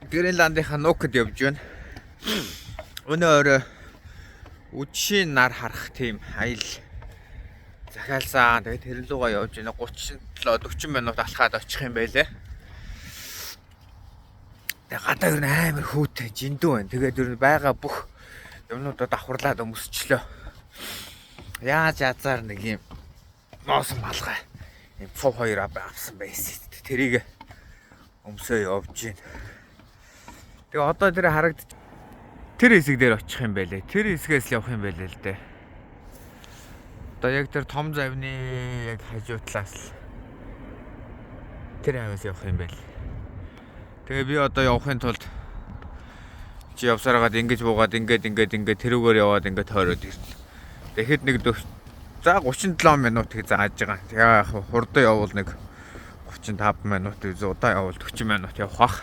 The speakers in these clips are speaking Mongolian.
Гренландынхаа Нукд явж байна. Өнөө орой үдшийн нар харах тийм аял захиалсан. Тэгээд тэрэн лугаа явж байна. 37 40 минут алхаад очих юм байлээ. Тэгээд гадаа ер нь амар хүүтэй жиндүү байна. Тэгээд ер нь байгаа бүх юмнуудаа давхарлаад өмсчлөө. Яаж язаар нэг юм ноосон малгай юм фов 2 авсан байсан. Тэрийг өмсөө явж байна. Тэгээ одоо тэр харагдаж тэр хэсэг дээр очих юм байлээ. Тэр хэсгээс л явах юм байлээ л дээ. Одоо яг тэр том завны яг хажуу талаас л тэр хавьяас явах юм байл. Тэгээ би одоо явахын тулд чи явсараад ингэж буугаад ингээд ингээд ингээд тэрүүгээр яваад ингээд тойроод ирнэ. Тэгэхэд нэг за 37 минут гэж зааж байгаа. Тэгээ яг хурдан явбал нэг 35 минут удаа явбал 40 минут явах бах.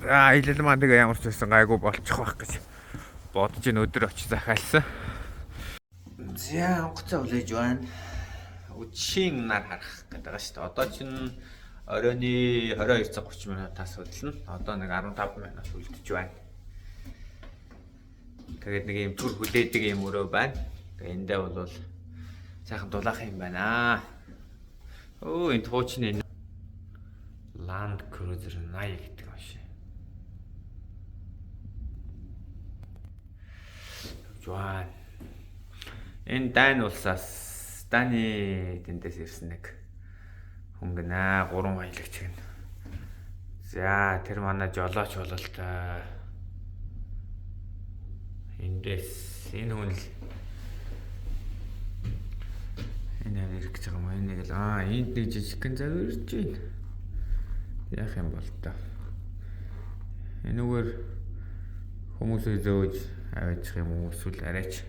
За аялал маань тэгээ ямар ч байсан гайгүй болчих واخ гэж бодож ин өдөр очиж захиалсан. За онгоцоо хүлээж байна. Үдшийн нар харах гэдэг байгаа шүү дээ. Одоо чинь оройн 22 цаг 30 минутаас хөдлөнө. Одоо нэг 15 минут үлдэж байна. Тэгээд нэг юм түр хүлээдэг юм өрөө байна. Тэгээ эндээ бол сайхан дулаах юм байна. Өө энэ туучны Land Cruiser 80 гэдэг машин. Жуан. Энэ Дани улсаас Дани тэндээс ирсэн нэг хүн гинэ. 3 аялагч гин. За тэр манай жолооч бололтой. Эндээс энэ хүн л энэ хавь ирэх гэж байгаа юм. Энэ нэг л энд нэг жижигхэн зав ирж байна. Яах юм бол та. Энүүгээр хүмүүсээ зөөж аваачих юм уу эсвэл арайч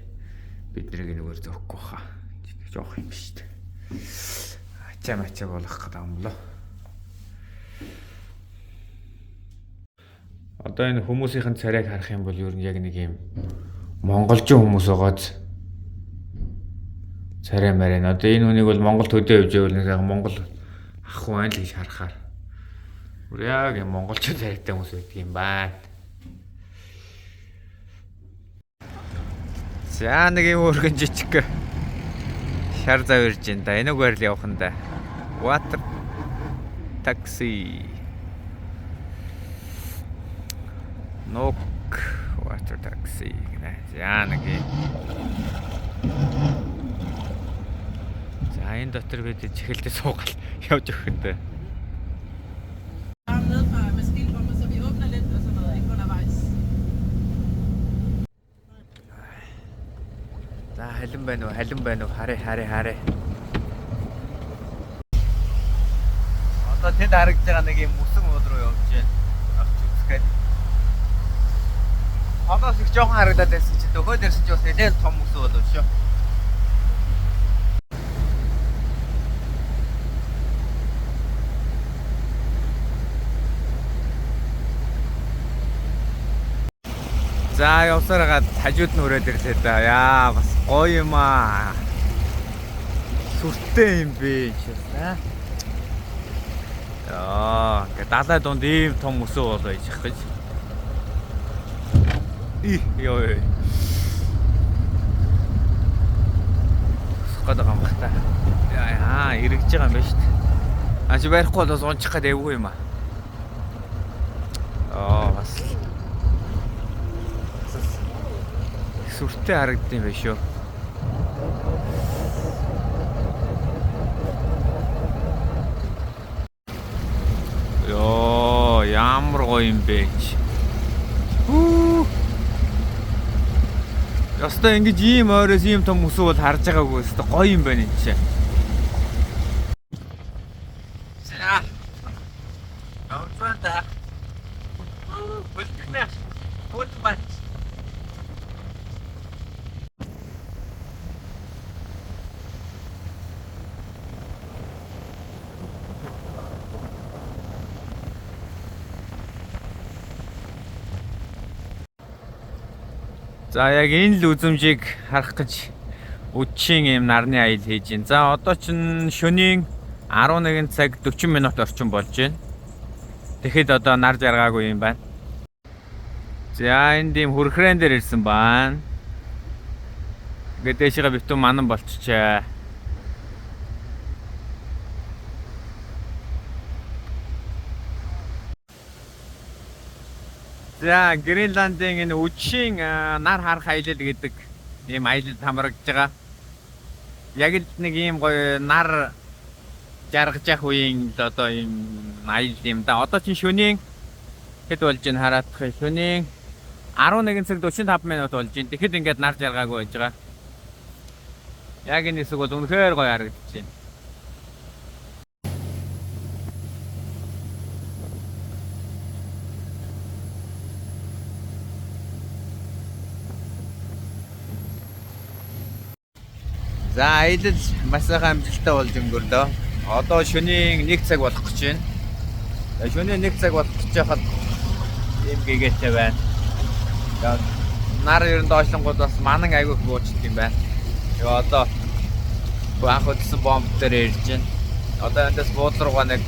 бид нарыг энүүгээр зөөхгүй хаа. Жоох юм биш үү. Ачаа мачаа болох гэдэг юм лөө. Одоо энэ хүмүүсийн царайг харах юм бол ер нь яг нэг юм монголжин хүмүүс байгааз царай марай. Одоо энэ хүнийг бол Монгол төдөө явж байвал нэг сайхан монгол ах хүн байна л гэж харахаар. Бүр яг юм монголчууд царайтай хүмүүс байдаг юм байна. За нэг юм өргөн жижиг шар зав ирж байна да. Энүүгээр л явах нь да. Water taxi. Нок water taxi гэнэ. За нэг юм. За энэ дотор бид чихэлдээ суугаал явж өгөх нь дээ. Bare med fra maskinrummet, så vi åbner lidt og sådan noget, ikke undervejs. За халин байна уу? Халин байна уу? Харъя, харъя, харъя. Одоо тэнд харагдж байгаа нэг юм мөсөн уул руу явж байна. Авч үзэх гээд. Холоос их жоохон харагдаад байсан чинь дөхөөд ирсэн чинь бас нэлээд том мөсөн уул шүү. За явсараад хажууд нь өрөөд ирлээ да. Яа бас гоё юм аа. Сүртэй юм бэ чи аа. Яа, ингээ далай дунд ийм том өсөө болоо ижих гэж. И ёо. Өсөх гээд байгаа юм бах та. Яа, эргэж байгаа юм байна шүү дээ. А чи барихгүй бол бас унчих гээд эвгүй юм аа. Аа, бас л сүртэй харагдсан юм байна шүү. Йоо, ямар гоё юм бэ чи. Хүү. Ястай ингэж ийм ойроос ийм том өсөө бол харж байгаагүй өстой гоё юм байна энэ чи. За. Явцсан та. Бүлгэнэ. Бүлмэн. За яг энэ л үзэмжийг харах гэж үдшийн ийм нарны аял хийж байна. За одоо чинь шөнийн 11 цаг 40 минут орчим болж байна. Тэгэхэд одоо нар жаргаагүй юм байна. За, энд ийм хүрхрээн дээр ирсэн байна. Ингээд дээшээ битүү манан болчихжээ. За, Гренландын энэ үдшийн нар харах аялал гэдэг ийм аялал хамрагдж байгаа. Яг л нэг ийм гоё нар жаргаж явах үеийн л одоо ийм аялал юм да. Одоо чинь шөнийн хэд болж ийн хараадах юм. Шөнийн 11 цаг 45 минут болж ийн. Тэгэхэд ингээд нар жаргаагүй байж байгаа. Яг энэ хэсэг бол үнэхээр гоё харагдаж байна. За, аялал маш сайхан амжилттай болж өнгөрлөө. Одоо шөнийн 1 цаг болох гэж байна. За, шөнийн 1 цаг болох гэж байхад ийм гэгээтэй байна. За, нар ер нь доошлонгууд бас манан айгүйх буучдаг юм байна. Тэгээ одоо анх хөдөлсөн бомб дээр ирж байна. Одоо эндээс буудлын руугаа нэг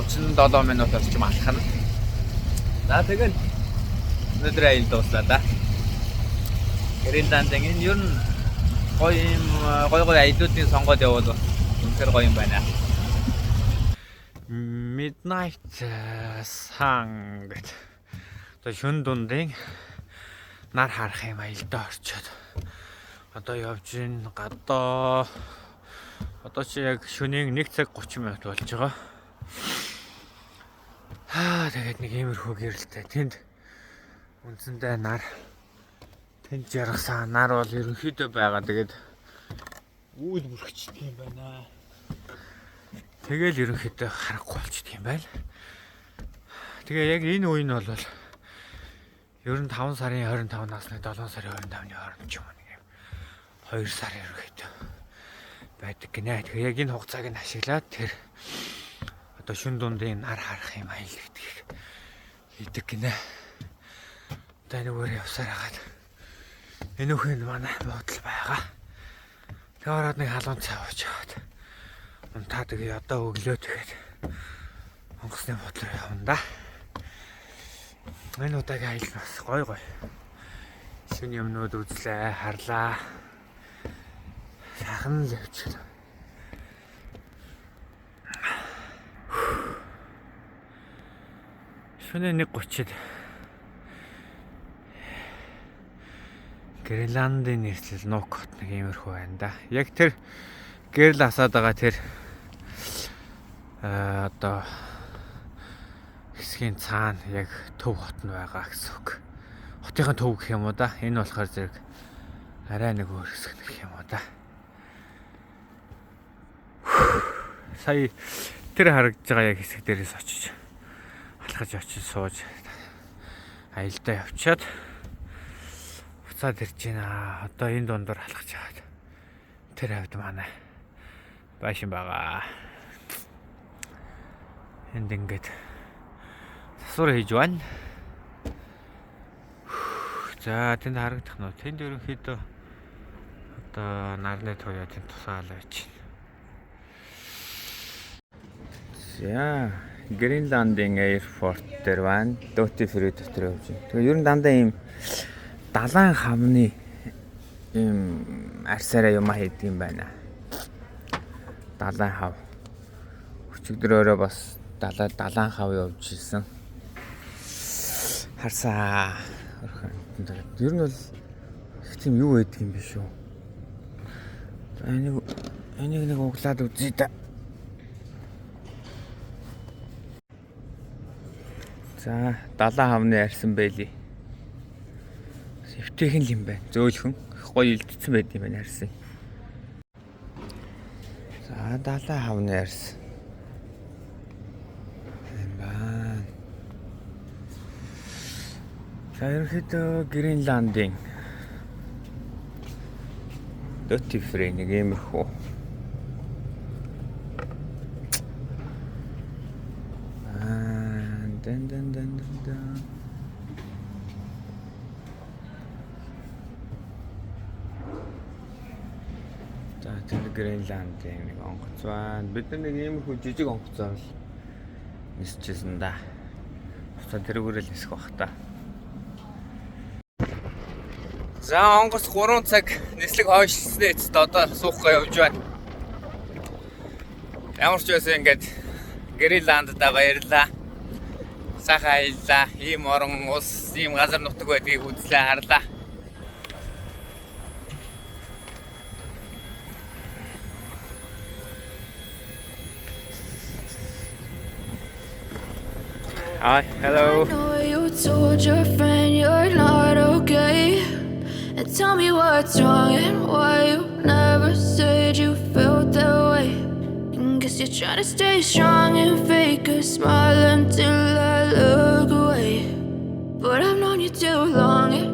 37 минут орчим алхана. За, тэгэл өнөөдөр аялал дууслаа да. Гренландын энэ ер нь гоё юм, гоё гоё аяллуудын сонгоод явбал үнэхээр гоё юм байна. Midnight Sun гэдэг. Одоо шөнө дундын нар харах юм аялдаа орчоод одоо явж гин гадаа. Одоо чи яг шөнийн 1 цаг 30 минут болж байгаа. Аа, тэгээд нэг иймэрхүү гэрэлтэй. Тэнд үндсэндээ нар тэнд жаргасан нар бол ерөнхийдөө байгаа. Тэгээд үүл бүрхчихдэг юм байна. Тэгэл ерөнхийдөө харахгүй болчдөг юм байна. Тэгээ яг энэ үе нь бол ер нь 5 сарын 25-наас нэг 7 сарын 25-ны хооронд ч юм уу нэг юм 2 сар ерөнхийдөө байдаг гинэ. Тэгээ яг энэ хугацааг нь ашиглаад тэр одоо шөнө дундын нар харах юм аялал гэдгийг хийдэг гинэ. Одоо энэ өөр явсаар хагаад энүүхэн манай буудал байгаа. Тэгээ ороод нэг халуун цай ууж аваад унтаа, тэгээ одоо өглөө тэгээд онгоцны буудлын руу явна да. Энэ удаагийн аялал бас гоё гоё. Шинэ юмнууд үзлээ, харлаа. Сайхан л явчихлаа. Шөнө 1:30-д Гренландын нийслэл Нуук хот нэг иймэрхүү байна да. Яг тэр гэрэл асаад байгаа тэр одоо хэсгийн цаана яг төв хот нь байгаа гэсэн үг. Хотын төв гэх юм уу да. Энэ болохоор зэрэг арай нэг өөр хэсэг гэх юм уу да. Сая тэр харагдж байгаа яг хэсэг дээрээс очиж алхаж очиж сууж аялдаа явчаад буцаад ирж байна. Одоо энэ дундуур алхаж яваад тэр хавьд манай байшин байгаа. Энд ингээд засвар хийж байна. За, тэнд харагдах нь. Тэнд ерөнхийдөө одоо нарны туяа тэнд тусаал байж байна. За, Гренландын airport дээр байна. Duty free дотор явж байна. Тэгээ ер нь дандаа ийм далайн хавны ийм арьсаараа юм хийдэг юм байна. Далайн хав. Өчигдөр өрөө бас далайн хав явж исэн. Харсаа. Ер нь бол их тийм юу байдаг юм биш үү? За, энийг нэг углаад үзье да. За, далайн хавны арьсан байли. Эвтэйхэн л юм байна. Зөөлхөн гоё илдсэн байд юм байна арьсан. За, далайн хавны арьс. Юм байна. За, ерөнхийдөө Гренландын duty free нэг иймэрхүү. Аа, дэн дэн дэн дэн дэн. За, тэр Гренландын нэг онгоц байна. Бид нар нэг иймэрхүү жижиг онгоцоор л Нисчихсэн да. Буцаа тэрүүгээрэл нисэх бах та. За, онгоц 3 цаг нислэг хойшлсны эцэст одоо суухгүй явж байна. Ямар ч байсан ингээд Гренландда баярлаа. Сайхан аяллаа. Ийм орон улс, ийм газар нутаг байдгийг үзлээ, харлаа. Hi, hello. I know you told your friend you're not okay. And tell me what's wrong and why you never said you felt that way. And guess you're trying to stay strong and fake a smile until I look away. But I've known you too long.